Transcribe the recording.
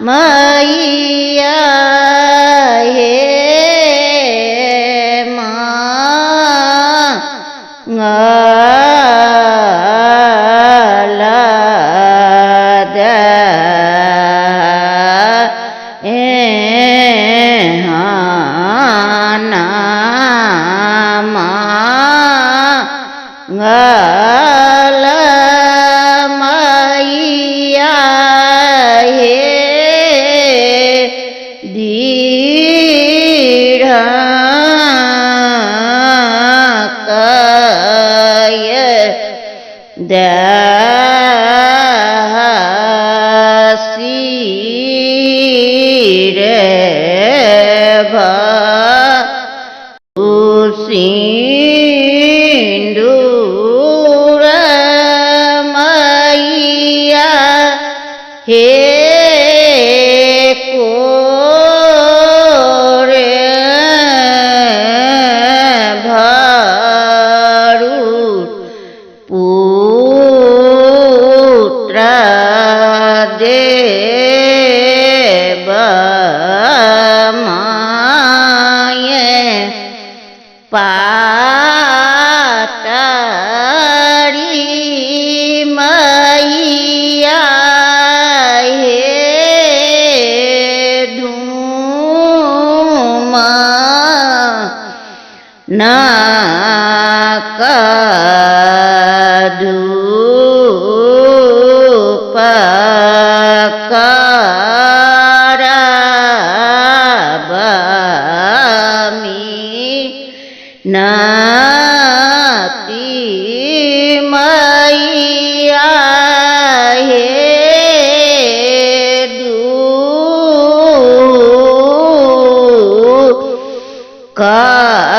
मैया हे मांगल मांगल मैया हे दीढ़ दहसी रे सिन्दूर मैया हे कोरे भरू पुत्र देव माये पातरी मैया हे धूम नाक धूप करब नाती मैया हे दू कर